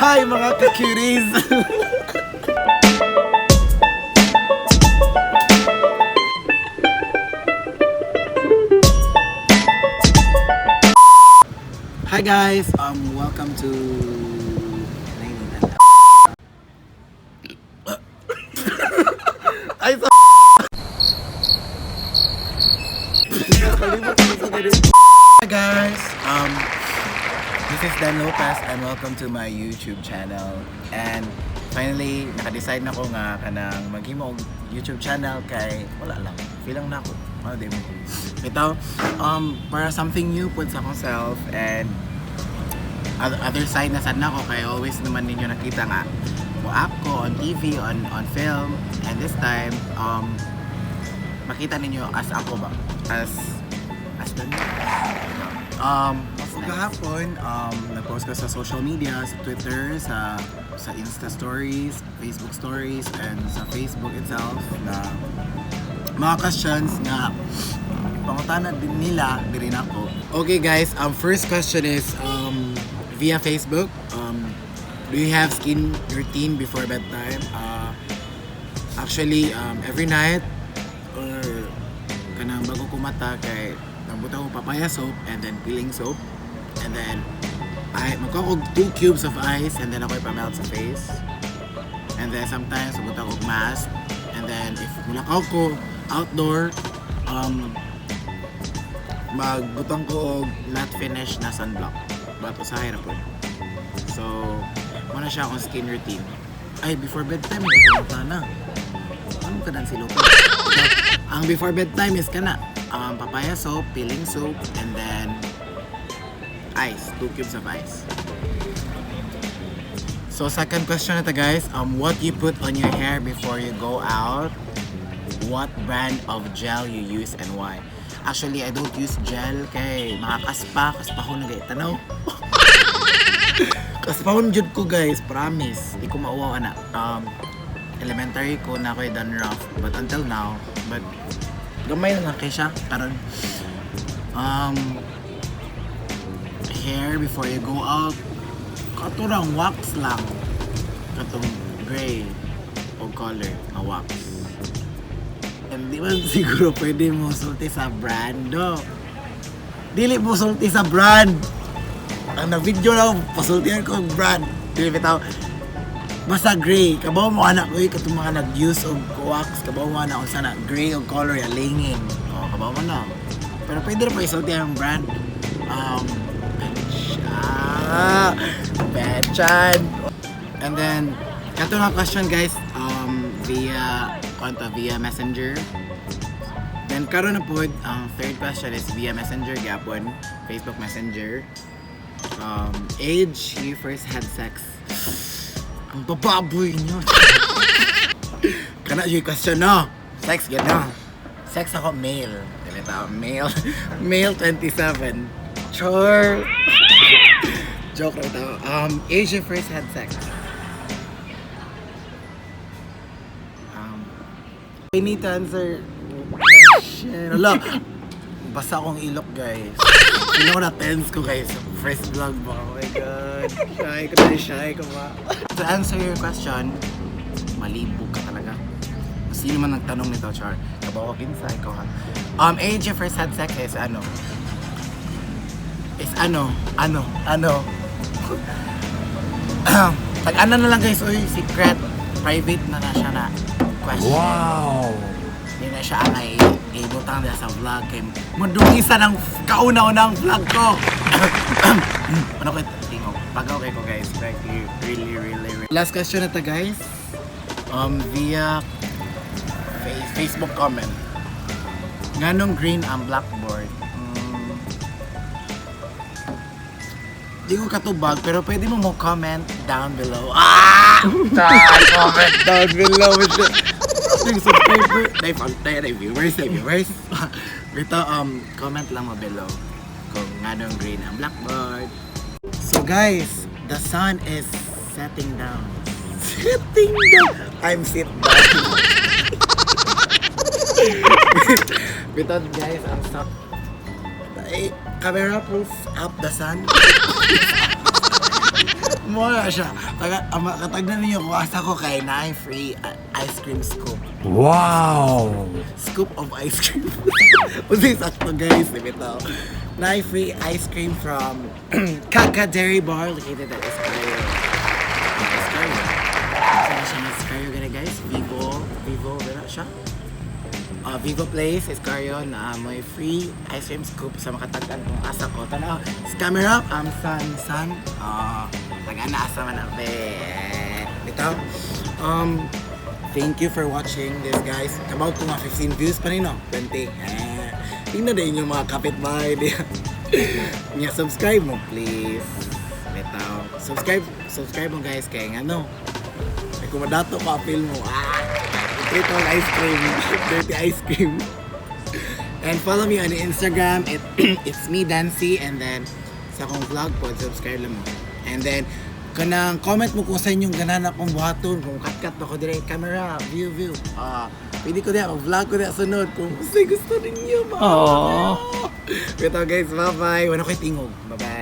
Hi, mga ka-cuties! Hi guys! Welcome to... Ay, sa... Hi guys! This is Dan Lopez and welcome to my YouTube channel. And finally, naka-decide na ko nga kanang maghimo og YouTube channel kay wala lang. Feeling na ako. Ano di mo? Ito, para something new pud sa akong self and other side na sad na ako kay always naman ninyo nakita nga mo act ko on TV, on film, and this time makita ninyo as ako ba as Dan. Kahapon, nag-post ko sa social media, sa Twitter, sa Insta stories, Facebook stories, and sa Facebook itself na mga questions nga pangutana din nila diri nako. Okay guys, first question is via Facebook. Do you have skin routine before bedtime? Actually, every night or kanang bago ko mata kay nagbutang ko papaya soap and then peeling soap and then I magkuha og two cubes of ice and then ako ipamelt sa face, and then sometimes magbutang og mask, and then if mulakaw ko outdoor, magbutang ko og matte finish na sunblock, but usahay ra po. So mao na siya akong skin routine. Ay, before bedtime may na ano ka dan si Lopez. So, ang before bedtime is kana papaya soap, peeling soap, and then ice, two cubes of ice. So second question na to, guys, what you put on your hair before you go out? What brand of gel you use and why? Actually, I don't use gel kay makakaspa, kaspa ko na tanaw. Kaspahon jud ko guys, promise. Di ko mauwaw ana. Elementary ko na ako'y dandruff, but until now, but gamay na lang kay siya karon. Hair before you go out, katurang wax lang. Katong gray o color nga wax. Hindi man siguro pwede mo sulti sa brand, no? Dili mo sulti sa brand. Ang na-video lang, pasultihan ko ang brand. Dili bitaw. Basta gray. Kabaw mo anak ko, katong mga nag-use og wax, kabaw mo anak kung sana gray o color ya lingin. O, kabaw mo na. Pero pwede rin pa isulti ang brand. Ah, Betchan. And then, kato nga question guys, via, kwanto, via Messenger. Then karon na pod, ang third question is via Messenger gyapon, Facebook Messenger. Age you first had sex. Ang bababoy niyo. Kana yung question no. Sex gyud no. Sex ako male. Dili ta male. Male 27. Char. Joke lang to. Age you first had sex. I need to answer question. Hala, basa akong ilok, guys. Feeling ko na tense ko, guys. First vlog ba? Oh my God. Shy ko na, shy ko ba? To answer your question, malibog ka talaga. Sino man nagtanong nito, Char? Kabaw kinsa, ikaw ha. Age you first had sex is ano? Is ano? Ano? Ano? Tag-ana na lang guys, uy, secret. Private na na siya na question. Wow! Hindi na siya angay ibutang na sa vlog kay mudungisa ng kauna-unang vlog ko. Ano ko tingog? Pagaw kay ko guys. Like really, really, really. Last question na to guys. Via Facebook comment. Nganong green ang blackboard? Di ko katubag pero pwede mo mo comment down below. Ah! Comment down below. Yung subscriber, day day viewers, day viewers. Ito, comment lang mo below kung nganong green ang blackboard. So guys, the sun is setting down. Sitting down. I'm sit down. Bitaw guys, ang sun. Ay, camera proof up the sun. Mo na siya. Taga, katagnan ninyo kung asa ko kay naay free ice cream scoop. Wow! Scoop of ice cream. Unsay sakto, guys, bitaw. Naay free ice cream from Kaka Dairy Bar located at Escario. Escario. Saan siya na Escario gana, guys? Vivo, Vivo, wala siya? Vivo Place, Escario, na may free ice cream scoop sa makatagdan kung asa ko. Tanaw, sa camera, san, san, taga na asa man ang be. Bitaw, thank you for watching this, guys. Kabaw ko nga 15 views pa rin, no? 20. Eh, tingnan din yung mga kapitbahay diya. Nya, subscribe mo, please. Bitaw, subscribe, subscribe mo, guys, kay nga, no? Ay, kung madato ko, appeal mo. Ah! Treat all ice cream. Dirty ice cream. And follow me on Instagram. It's me, Dancy. And then, sa akong vlog po, subscribe lang mo. And then, kanang comment mo kung sa inyong ganahan akong buhaton, kung cut-cut ako dire camera, view, view. Ah, pwede ko diya, mag-vlog ko diya sunod kung gusto, gusto ninyo. Aww. Ito, guys, bye-bye. Wala ko'y tingog. Bye-bye.